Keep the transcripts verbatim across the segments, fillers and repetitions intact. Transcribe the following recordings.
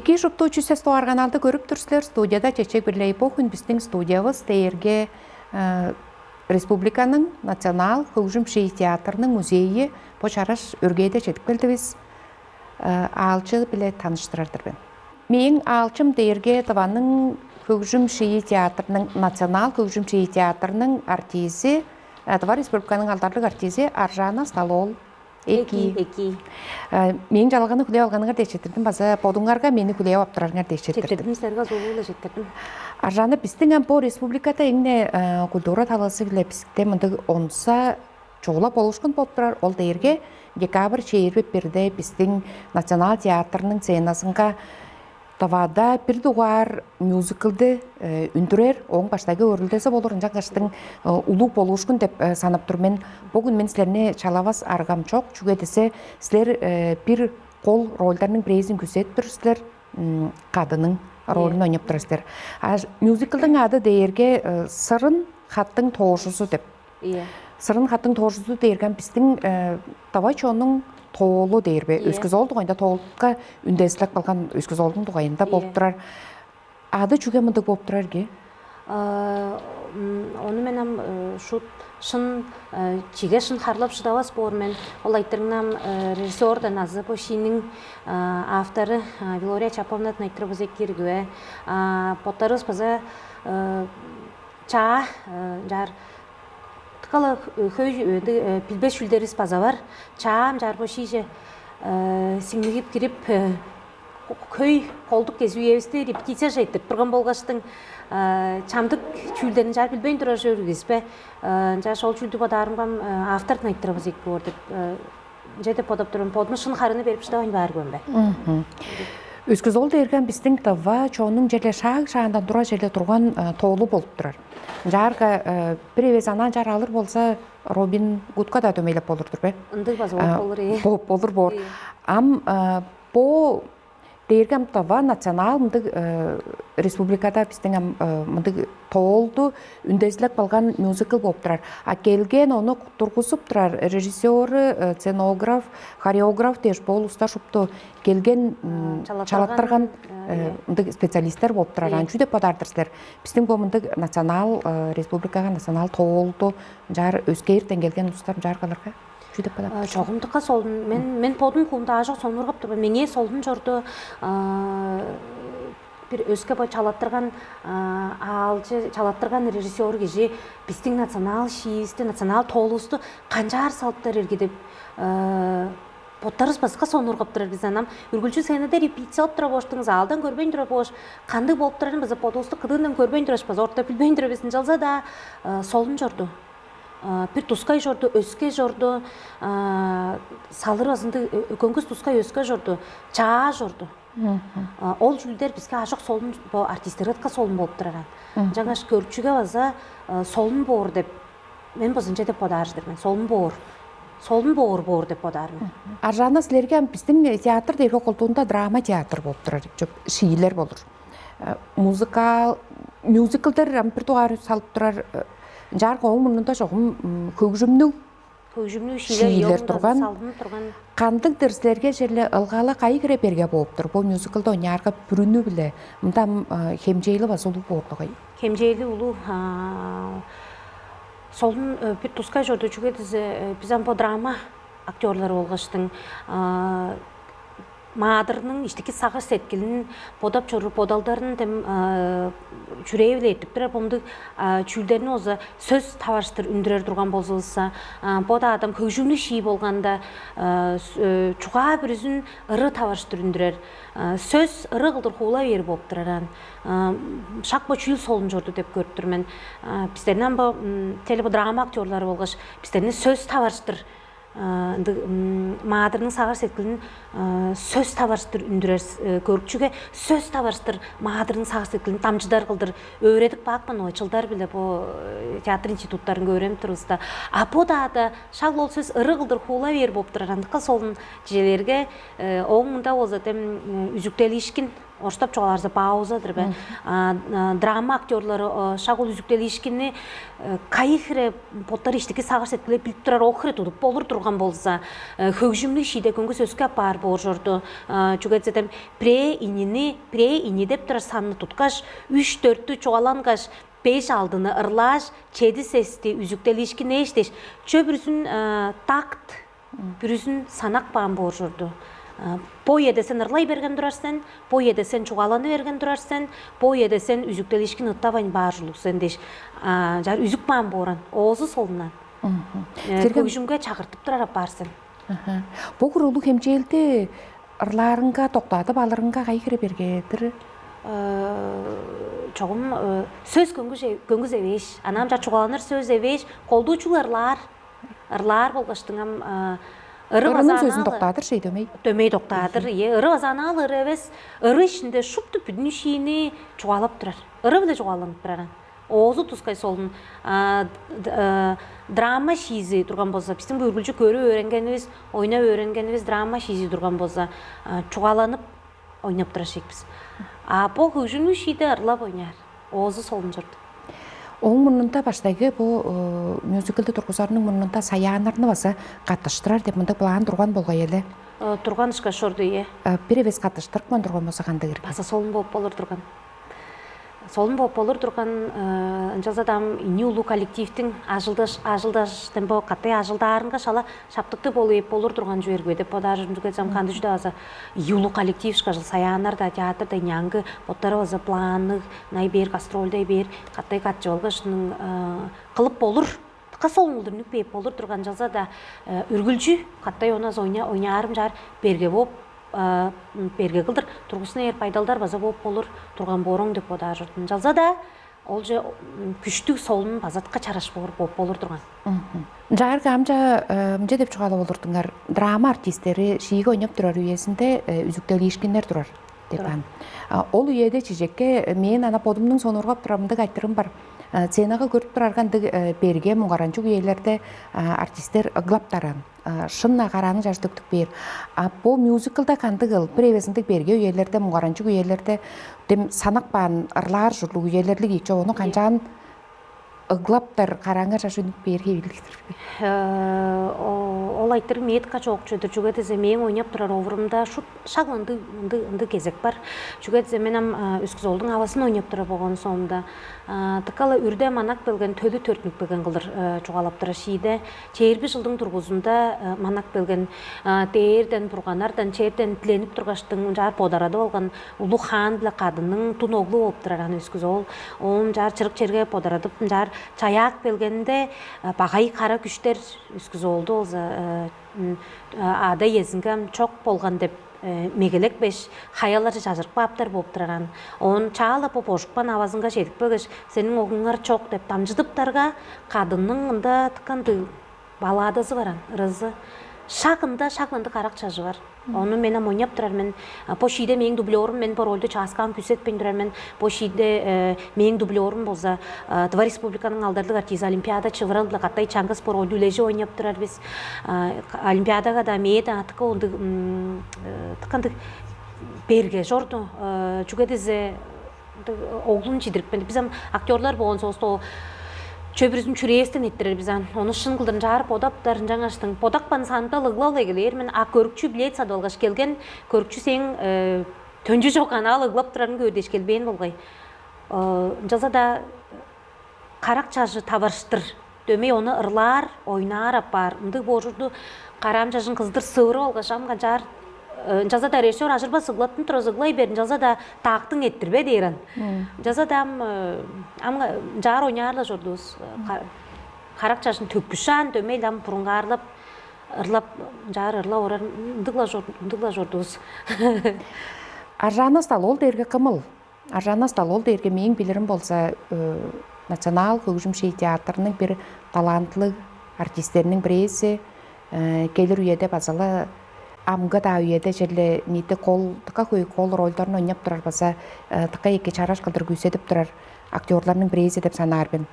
Кижупту чүсес туарганалды көрүп тур силер студияда чечек бирлей. Бу хүн биздин студиябыз дээрге республиканың национал хөгжүм шии театрының музейи бо чараш өргээде чедип келдивиз. Аалчы биле таныштырар-дыр мен. Мээң аалчым дээрге Тываның хөгжүм шии театрының, национал хөгжүм шии театрының артизи, Тыва Республиканың алдарлыг артизи Аржаана Сталол. Эки. Эки. Мээң чалганы хүлээп алганыңар дээчеттирдим, база бодуңарга мени хүлээп аптырарыңар дээчеттирдим. Четтирдим, силерге зулугула четтирдим. Аржаана, биздин ам бо республикада эңне культура талазы биле бизде мындыг онса чугула болушкун болуп турар. Ол дээрге декабрь чээрби бирде биздин национал театрның сценасынга Тывада бир дугаар мюзиклди үндүрер, ооң баштайгы өрүлдези болур, ынчангаштың улуг болуушкун деп санап тур мен. Бөгүн мен силерни чалавас аргам чок, чүге десе силер бир кол рольдарның бирээзин күзедип тур силер, кадының ролун ойноп тур силер. А мюзиклдиң ады дээрге сырын хаттың тоожузу деп. Сырын хаттың тоожузу дээрген биздин давай чонуң тоолу дээр бе? Өскүзол дугайында, тоолукка үндезилек кылган өскүзолдуң дугайында болуп турар. Ады чүге мындыг болуп турар ге? Ону мен ам шут шын чиге шын харлап шыдавас боор мен. Ол айтырыңнам режиссердан азы бу шийниң автору Вилория Чаповнадан айтырыбыз эки иргиве. Боттарыбыз база чаа чаар тыкала хөй билбес чүүлдеривис база бар. Чаам чаар бо шииже сиңнигип кирип, хөй колдук кезип үевисти репетицияже эрттирип турган болгаштың, чамдык чүүлдерин чаар билбейн турар чоруур бис бе? Ынчаш ол чүүлдү бодаарымгам автордун айтырыбыз эки боор деп, ынча деп бодоп турам. Бодумуз шын харыны берип шыдавайн баар көөн бе? Өскүзол дээрген биздин тыва чооннуң черле шааг шаандан тура черле турган тоолу болуп турар. Ынчаарга бир эвес анаан чаар алыр болза, Робин Гудка-даа дөмейлеп болур-дур бе? Ындыг база болуп болур, ээ. Болур боор. Ам бо дээрге ам тыва национал мындыг республикада биздин ам мындыг тоолду үндезилеп кылган мюзикл болуп турар. А келген ону тургузуп турар режиссеры, сценограф, хореограф дээш бо улустар шупту келген чалаттырган мындыг специалисттер болуп турар. Аны чүү деп бодаар-дыр силер? Биздин бо мындыг национал республикага национал тоолду ынчаар өскээртен келген улустар ынчаар кылырга чүү деп бодаар? Чогумдукка солун. Мен мен бодум куумда аажок сонургап турбайн. Меңээ солун чорду бир өске бо чалаттырган аалчы, чалаттырган режиссер кижи биздин национал шиивисти, национал тоолувусту канчаар салыптар ирги деп боттарывыс баска сонургап турар бис. Анам үргүлчү сценада репетициялап тура боштуң, залдан көрбейн тура бош, кандыг болуп турарын база бодувусту кыдыындан көрбейн тураш база орта билбейн тура бис. Ынчалза-даа солун чорду. Бир тускай чорду, өске чорду, салыр базынды көңгүс тускай өске чорду, чаа чорду. Ол чүүлдер биске аажок солун, бо артистерге солун болуп турар. Ынчангаш көрүкчүге база солун боор деп мен базынча деп бодаар-дыр мен. Солун боор. Солун боор боор деп бодаар мен. Аржаана, силерге ам биздин театр дээрге колдуунда драма театр болуп турар, чоп шиилер болур. Музыкал мюзиклдер ам бир дугаар салып турар. Ынчаарга ооң мурнунда чогум хөгжүмнүг хөгжүмнүг шиилер турган. Салдынып турган. Кандыг-дыр силерге черле ылгала кайы хире берге болуп тур? Бу мюзиклда ойнаарга бүрүнү-биле мындан хемчээли база улуг боорлугай. Хемчээли улуу солун бир тускай чорду, чүге дизе биз ам бо драма актерлары болгаштың маадырның иштики сагыш сеткилин, бодап чоруур бодалдарын дем чүрээ-биле эртип турар бомдуг чүүлдерни болза сөс таварыштыр үндүрер турган болзувусса, бо-даа адам хөгжүмнүг шии болганда чугаа бүрүзүн ыры таварыштыр үндүрер. Сөс ыры кылдыр хуула бээр болуп турар аан. Шак бо чүүл солун чорду деп көрүп тур мен. Бистерни ам бо теле бо драма актерлары болгаш бистерни сөс таварыштыр ындыг маадырның сагыш сеткилин сөс таварыштыр үндүрер, көрүкчүге сөс таварыштыр маадырның сагыш сеткилин дамчыдар кылдыр өөредип каапкан ой чылдар биле бо театр институттарынга өөренип турувуста. А бо даада шак ол сөс ыры кылдыр хуула бээр болуп турар андыкка солун чижелерге ооң мында болза дем үзүктелиишкин Орустап чугаалаарза, пауза-дыр бе? А, а, драма актёрлары, а, шак ол үзүктелиишкинни, э, кайы хире боттары иштики сагыш-сеткиле билип турар, ол хире тудуп болур турган болза, э, хөгжүмнүг шииде көңгүс өске апаар боор чорду. А, чүге дезем, пре инини, пре ини деп турар санны туткаш, үш дөрттү чугаалангаш, беш алдыны ырлааш, чеди сести үзүктелиишкин ээштеш, чө бүрүзүн, а, такт, бүрүзүн санак баан боор чорду. А, бо үеде сен ырлай берген турар сен, бо үеде сен чугааланы берген турар сен, бо үеде сен үзүктелиишкин ыттавайн баар ужурлуг сен дээш, а, чаар үзүк баан бооран, оозу солунан. Э, Силерге хөгжүмге чагыртып турар апаар сен. Аха. Бо курулуг хемчээлди ырлаарынга, доктаадып алырынга кайы хире берге-дир? Э, чогум, э, сөс көңгүс, көңгүс эвээш. Анаам чаа чугааланыр сөс эвээш, колдуучул ырлаар. Ырлаар болгаштың ам, э, ыры Ырының база сөзүн анаал доктаадыр шей дөмей. Дөмей доктаадыр, ие. Ыры база анаал ыры эвес. Ыры ишинде шупту бүдүн шиини чугаалап турар. Ыры-биле чугааланып турар. Оозу тускай солун, а, д-, э, драма шиизи турган болза, бистиң бо үргүлчү көрүп өөренгенивис, ойнап өөренгенивис драма шиизи турган болза, а, чугааланып ойнап турар шекпиз. А бо хөгжүмнүг шииде ырлап ойнаар. Оозу солун чорду. Ооң мурнунда баштайгы бу, э, мюзиклди тургузарының мурнунда саяаннарны база каттыштырар деп мындыг план турган болгай эле. Э, турган ышкаш чорду, ие. Э, бир эвес каттыштырыпкан турган болза кандыг ирги? База солун болуп болур турган. Солун болуп болур турган, э, ынчалза-даа ам ийи улуг коллективтиң ажылдаш, ажылдаш, дембе катай ажылдаарынга шала шаптыктыг болуп ээп болур турган чүве ирги бе деп бодаар чордум. Чүге дезем, кандыг чүве-даа база ийи улуг коллектив ышкажыл, саяаннар-даа, театр-даа, ынчангы боттары база планныг, най бээр гастрольдай бээр катай катчы болгаш, ының, э, кылып болур. Дыка солун кылдыр үнүп кээп болур турган, ынчалза-даа, э, үргүлчү катай ону база ойна-, ойнаарым чаар берге бооп, э, м, берге кылдыр тургузун ээр байдалдар база бооп болур турган боор оң деп бодаар чордум. Ынчалза-даа ол же, м, күштүг солун база дыка чараш боор, бооп болур турган. Мгм. Ынчаарга ам чаа, э, мынча деп чугаалап олурдуңар. Драма артистери шииге ойнап турар үезинде, э, үзүктелиишкиннер турар деп Турар. Аан. А, ол үеде чижекке, э, мен ана бодумнуң сонуургап турар мындыг айтырыым бар. Э, сценага көрүп турарга ындыг, э, берге муңгаранчыг үелерде, а, артистер ыглаптар аан. А, шын-на карааның чажы төктүп бээр. А бо мюзиклда кандыг ыл? Бир эвес ындыг берге үелерде, муңгаранчыг үелерде, дем санак баан ырлаар ужурлуг үелерлиг ийик чоп, ону Ийе. Канчаан ыглаптар, карааңар чажы үнүп бээр хевирлиг-дир. Э, о-, ол айтырыг мээң дыка чоок чүве-дир, чүге дизе мээң ойнап турар овурумда шут шак ындыг, ындыг, ындыг кезек бар. Чүге дизе мен ам, а, Өскүс-оолдуң авазын ойнап турар болган соомда, а, дыка-ла үрде манап келген, төлү төрүттүнүп келген кылдыр, э, чугаалап турар шииде. Чээрби чылдың дургузунда, э, манап келген, а, дээрден, бурганнардан, черден диленип тургаштың, ынчаар бодарадып алган улуг хаан биле кадынның дун оглу болуп турар аан Өскүс-оол. Оон ынчаар чырык черге бодарадып, ынчаар чаяап келгенинде, э, багай кара күштер Өскүс-оолду болза, э, м, э, ада-иезинге ам чок болган деп, э, мегелекпеш, хаяларже чажырып кааптар болуп турар аан. Оон чаа-ла бо божупкан авазынга чедип келгеш, «Сениң оглуңар чок» деп дамчыдыптарга, кадынның ында дыка ындыг балладазы бар аан, ырызы. Шак ында, шак ындыг карак чажы бар. Ону мен ам ойнап турар мен. А, бо шииде мээң дублёрум, мен бо рольду чааскаан күүсетпейн турар мен. Бо шииде, э, мээң дублёрум болза, э, Тыва Республиканың алдарлыг артизи, олимпиадачы Вырал-биле катай чаңгыс бо рольду үлежип ойнап турар бис. А, олимпиадага-даа, мээ-даа дыка ындыг, м, э, дыка ындыг берге чорду. Э, чүге дизе, ындыг оглун чидирипкен. Бис ам актёрлар болган соовуста, ол чөп бүрүзүн чүрээстен эрттирер бис аан. Ону шын кылдыр ынчаар бодаптар, ынчангаштың бодапкан санында ыглап-ла эгелээр мен. А көрүкчү билет садып алгаш келген, көрүкчү сээң, э, төнчү чок анаал ыглап турарын көөр дээш келбээн болгай. Э, ынчалза-даа карак чажы таварыштыр. Дөмей ону ырлаар, ойнаар апаар. Ындыг боор чорду, караам чажын кызыдыр сывырып алгаш, ам канчаар, э, ынчалза-даа режиссёр ажырбас, ыглаттынып турар, ыглай бер, ынчалза-даа таактың эрттирбе дээр аан. Ынчалза-даа ам, э, ам ынчаар ойнаар-ла чордувус. Ка-, карак чажын төкпүшаан, дөмей-ле ам бурунгаарлап, ырлап, ынчаар ырлап орар, ындыг-ла чор-, ындыг-ла чордувус. Аржаана Стал-оол дээрге кымыл? Аржаана Стал-оол дээрге мээң билирим болза, э, Национал хөгжүм-шии театрының бир талантылыг артистериниң бирээзи, э, келир үеде база-ла амгы-даа үеде черле ниити кол, дыка хөй кол рольдарын ойнап турар, база, э, дыка эки чараш кылдыр күүседип турар актёрларның бирээзи деп санаар мен.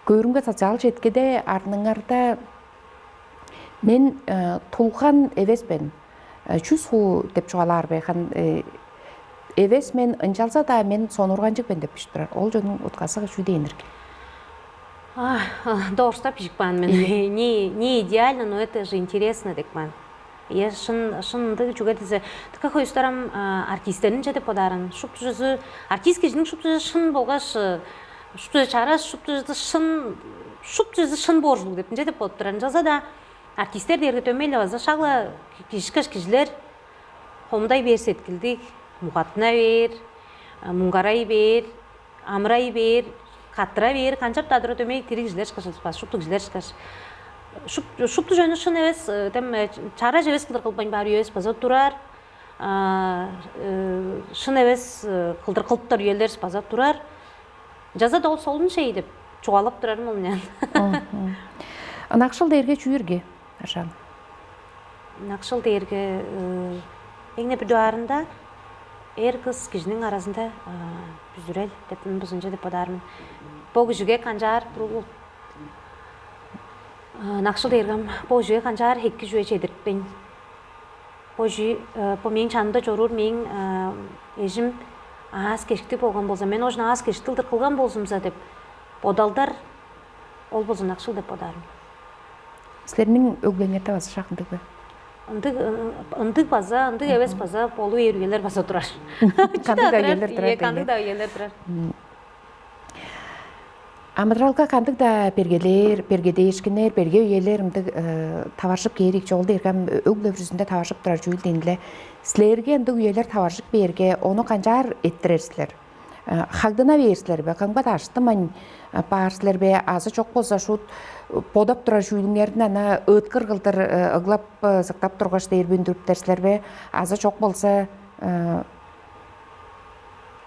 Көөрүмге, социал четкиде арныңарда мен, э, тулган эвес мен, э, чүс хуу деп чугаалаар бе, хан, э, Эвес, мен ынчалза-даа мен сонурганчыг мен деп бижип турар. Ол чонуң утказы чүү дээн ирги? Дорстап бижип каан мен. Не, не идеально, но это же интересно деп каан. Е шын шын ындыг, чүге дизе, тыка хөйүстарам артисттеринче деп бодааран. Шуптужузу артист кижиниң шуптужу шын болгаш, шуптужу чараш, шуптужу шын, шуптужу шын бооржулуг деп инче деп болуп турар. Ынчалза-даа артисттер дээрге дөмей-ле база шагла кижишкеш кижилер хомудай бээр сеткилдиг, мугаттына бээр, муңгарай бээр, амырай бээр, каттыра бээр, канчап-даа тура дөмей тири кижилер ышкаш, шупту кижилер ышкаш. Шупту чөөнү шын эвес, тем чараш эвес кылдыр кылбайн баар үевис база турар. Шын эвес кылдыр кылыптар үелерис база турар. Жаза да ол солун шей деп чугаалап турарым ол мен. Ынакшыл дээрге чүүрге, Аржаан? Ынакшыл дээрге эң-не бир дугаарында эр кыз кижиниң аразында бүзүрел деп бузунча деп бодаармын. Бо кижиге канчаар турулу. Ынакшыл дээргем бо кижиге канчаар хекки чүве чедиртпейн. Бо кижи бо мээң чанымда чоруур мээң эжим аас кешиктиг болган болза, мен ожун аас кешиктиг кылдыр кылган болзумза деп бодалдар, ол болза ынакшыл деп бодаарым. Силерниң өглеңерде база шак ындыг бе? Ындыг ындыг база, ындыг эвес база болу бээр үелер база турар. Кандыг да үелер турар. Кандыг да үелер турар. Амыдыралга кандыг-даа бергелээр, бергедээшкиннер, берге үелер ымдыг таваржып кээр ийик чогул дээрге ам өг-бүле бүрүзүнде таваржып турар чүүл дээн-ле. Силерге ындыг үелер таваржып бээрге, ону канчаар эрттирер силер? Хагдына бээр силер бе? Кымга-даа аштымайн баар силер бе? Азы чок болза шуут бодап турар чүүлүңерни ана ыыткыр кылдыр ыглап сыктап тургаш дээр бүндүрүптер силер бе? Азы чок болза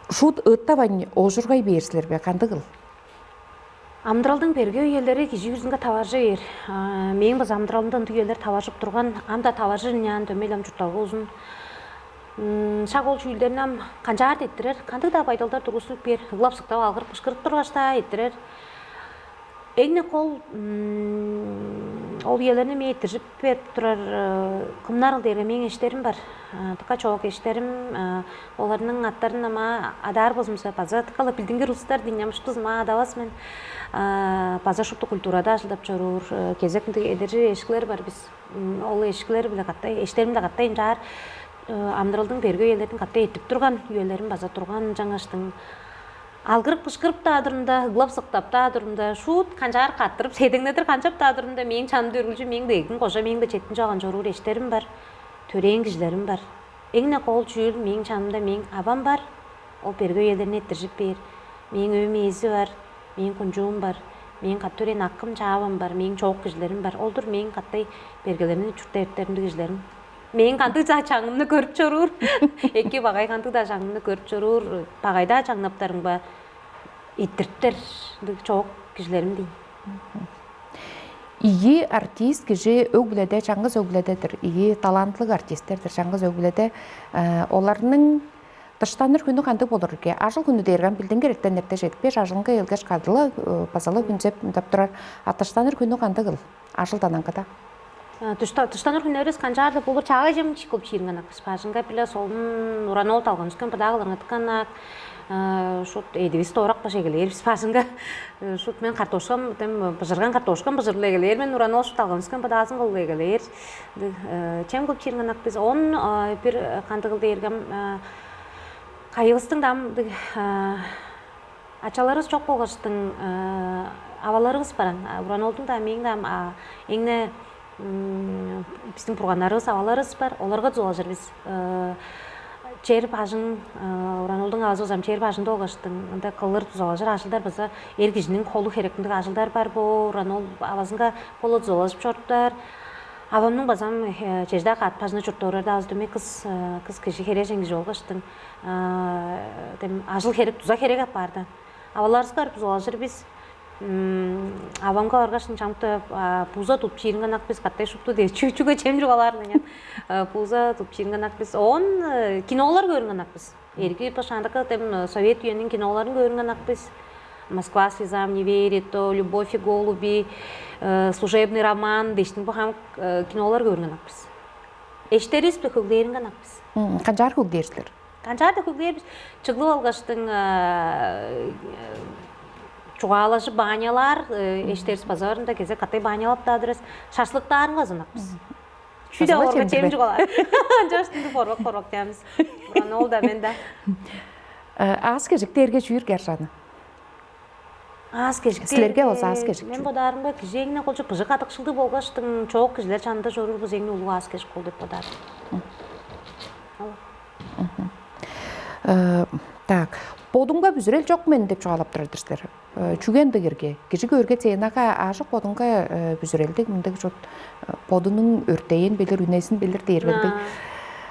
шуут ыыттавайн оожургай бээр силер бе? Кандыгыл? Амыдыралдың берге үелери кижи бүрүзүнге таваржы бээр. Мээң база амыдыралымда ындыг үелер таваржып турган, ам-даа таваржыр ыняан дөмей-ле ам чуртталга узун. Шак ол чүүлдерни ам канчаар да эрттирер, кандыг-даа байдалдар тургустунуп бээр, ыглап-сыктап, алгырып-кышкырып тургаш-даа эрттирер. Эң-не кол ол үелерни мээ эрттиржип берип турар кымнарыл дээрге мээң эштерим бар. Дыка чоок эштерим, оларның аттарын ама адаар болзумза, база дыка-ла билдингир улустар дийин, ам шуптузун ама адавас мен. База шупту культурада ажылдап чоруур кезек ындыг эдержи эшкилер бар бис. Ол эшкилер-биле каттай, эштерим-биле каттай ынчаар амыдыралдың берге үелерин каттай эртип турган үелерим база турган. Ынчангаштың алгырып-кышкырып-даа турумда, ыглап-сыктап-даа турумда, шуут канчаар каттырып, седеңнедир канчап-даа турумда, мээң чанымда үргүлчү мээң-даа эгин кожа, мээң-даа четтинче алган чоруур эштерим бар, төрээн кижилерим бар. Эң-не кол чүүл мээң чанымда мээң авам бар, ол берге үелерни эрттиржип бээр. Мээң өөм ээзи бар, мээң кунчуум бар, мээң катты төрээн акым, чаавам бар, мээң чоок кижилерим бар. Ол-дур мээң каттай бергелерни чуртта эрттеримдиг кижилерим. Мээң кандыг-даа чаңымны көрүп чоруур, эки багай кандыг-даа чаңымны көрүп чоруур, багай-даа чаңнаптарымга эрттириптер ындыг чоок кижилерим дийин. Ийи артист кижи өг-бүледе, чаңгыс өг-бүледедир. Ийи талантлыг артисттердир чаңгыс өг-бүледе. Оларның дыштаныр хүнү кандыг болур ирге? Ажыл хүнү дээрге ам билдингир эртен эрте чедип, беш ажылынга келгеш кадыла база-ла хүнзеп мындап турар. А дыштаныр хүнү кандыгыл? Ажылдан аңгыда. Дыштаныр хүннерис канчаар-даа болур, чаагай чем чик кылып чиириңген ак бис. Бажыңга биле солун уран ол талган өскен быдаа кылырыңа тыккан ак. Шут эдивис доорак баш эгелээр бис бажыңга. Шут мен картошкам, тем быжырган картошкам быжырыл эгелээр мен, уран ол шут талган өскен быдаазын кылып эгелээр. Чем кылып чиириңген ак бис. Он бир кандыгыл дээргем кайывыстың дам ачаларывыс чок болгаштың аваларывыс баран, уран олдуң-даа мээң-даа эң-не биздиң бурганнарывыс, аваларывыс бар, оларга дузалажыр бис. Чер бажың, уран олдуң авазы базам чер бажыңда болгаштың, ында кылыр дузалажыр ажылдар база эр кижиниң холу херектиндиг ажылдар бар бо, уран ол авазынга холу дузалажып чоруптар. Авамның базам чежда каат бажына чуртта орар-даа азы дөмей кыз кыз кижи херээжен кижи болгаштың, тем ажыл херек, дуза херек апаарда. Аваларывыска барып дузалажыр бис. Авамга баргаш, чамдыкта бууза тудуп чиириңген ак бис, катай шупту дээр. Чүге чем чугаалаар ынчан? Бууза тудуп чиириңген ак бис. Оон кинолар көрүңген ак бис. Эрги башаандакы тем совет үениң киноларын көрүңген ак бис. Москва слезам не верит, то Любовь и голуби, служебный роман дештиң бу хамык кинолар көрүңген ак бис. Эштеривис-биле хөглээриңген ак бис. Канчаар хөглээр силер? Канчаар-даа хөглээр бис. Чыглып алгаштың чугаалажып баанялаар эштерис база барында кезек катай баанялап-даа турар. Шашлыктаарынга ызынак бис. Чүү-даа База орга чемчирлер. Чем чугаалаар. Жаштынды борбак борбак темиз. Буран ол да мен да. Аас кежик дээрге чүүр гержаны. Аас кежик. Силерге болза аас кежик. Мен бодаарымга кижи эңне колчу быжыг кадыкшылдыг болгаштың чоок кижилер чанында чоруур быз эңне улуг аас кежик кол деп бодаар. Так, бодумга бүзүрел чок мен деп чугаалап турар-дыр силер. Чүге ындыг эрге? Кижи көөрге ценага аажок бодунга бүзүрелдиг мындыг чут бодунуң өртейин билир, үнезин билир дээр белдиг.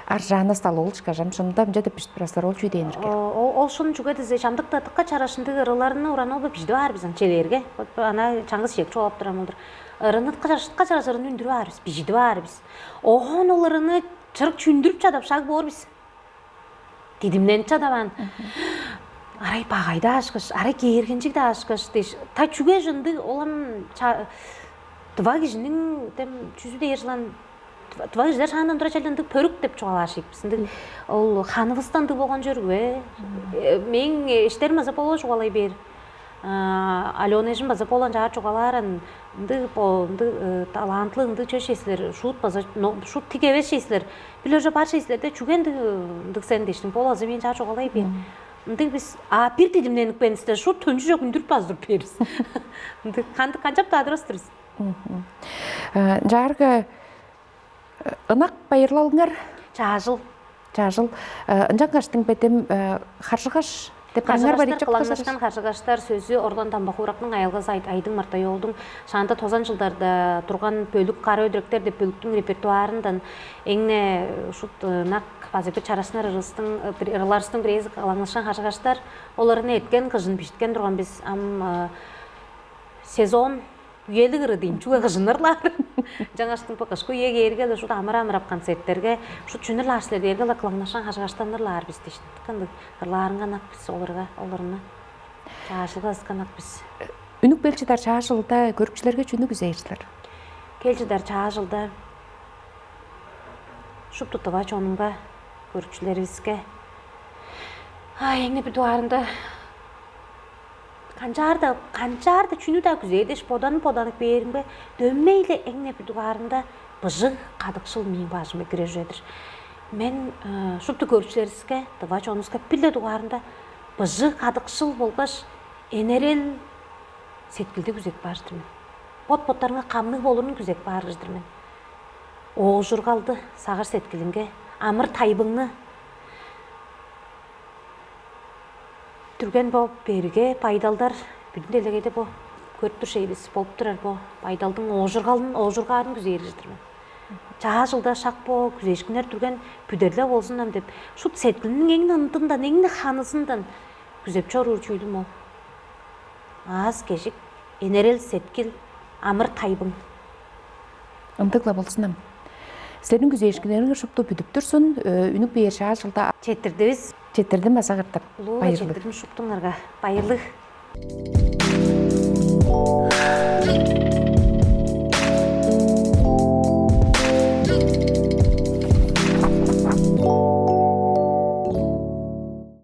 Аржаана стал ол чыгажам шында мынча деп бижип турасылар, ол чүү дээнирге? Ол шын чүге дизе чамдыкта дыкка чарашындыг ырыларны уран ол бижидип аар бизен челээрге. Ана чаңгыс чек чугаалап турам олдур. Ырыны дыкка чараш дыкка чараш ырыны үндүрүп аар бис, бижидип аар бис. Оон ол ырыны чырык чүндүрүп чадап шаг боор бис. Дидимненип чадаваан. Арай багай-даа ашкыш, арай кээргенчиг-даа ашкыш дээш. Та чүге ындыг ол ам тыва кижиниң тем чүзү дээр жылан тыва кижилер шаандан тура чалча ындыг пөрүк деп чугаалаар шиик бис. Ындыг ол ханывыста ындыг болган чөргү бе? Мээң эштерим база боло чугаалай бээр. Алена эжим база болан чаар чугаалааран ындыг бо ындыг талантлы ындыг чөс силер шуут база шуут тик эвес силер. Бир уже бар силерде чүге ындыг ындыг сен дээштиң болазы мен чаа чугаалай бээр. Ындыг бис а бир дидимненип кенивисте шуут төнчү чок үндүрүп базып бээрбиз. Ындыг кандык канчап таадырбас турбуз. Жаарга ынак байырлалыңар. Чаажыл. Чаажыл. Ынчан каштың бедем харжыгаш деп Харжыгаштар кылаңнашкан харжыгаштар сөзү орлон дамба хуурактың аялгазы айдың мартайоолдуң шаанда тозан жылдарда турган бөлүк кара өдректер деп бөлүктүң репертуарындан эңне шут ынак база бир чарашнар ырыстың ырыларыстың бирээзи кылаңнашкан харжыгаштар оларны эткен кыжын бижиткен турган биз ам сезон үелиг ыры дейм чүге кыжыннарлаар жаңаштың бо кышкы үе кээрге эле шут амыр амырап концерттерге шут чүнүрлаар силер дээрге ла кылаңнашкан харжыгаштаннарлаар биз дээшин кындыг ырлаарынга ынак биз оларга оларны чаажылга ысканак биз. Үнүк бел чыдар чаа жылда көрүкчүлерге чүнү күзээр силер? Кел чыдар чаа жылда шупту тыва чонунга көрүкчүлеривиске а эңне бир дугаарында канчаар-да канчаар-да чүнү-даа күзээр дээш боданып боданып бээримге дөмей-ле эңне бир дугаарында быжыг кадыкшыл мээң бажыма кирер чүве-дир. Мен шупту көрүкчүлеривиске, тыва чонувуска бир-ле дугаарында быжыг кадыкшыл болгаш энерел сеткилди күзеп каар-дыр мен. Бот-боттарыңар камныг болурун күзеп каар-дыр мен. Оожургалды сагыш сеткилиңге, амыр тайбыңны түрген бо берге байдалдар бүдүн делегейде бо көрүп тур шейбис болуп турар бо байдалдың оожургалын оожургаарын күзээрижир-дир мен. Чаа жылда шак бо күзээшкиннер түрген бүдерле болзун ам деп шут сеткилиниң эң ындындан, эң ханызындан күзеп чоруур чүүлүм ол. Аас кежик, энерел сеткил, амыр тайбың. Ындыг-ла болзун ам. Силерниң күзээшкиннериңер шупту бүдүп турзун, үнүп бээр чаа жылда четтирдивис. Четтирдим база кыртып. Улуу Байырлыг. Четтирдим шуптуңарга. Байырлыг.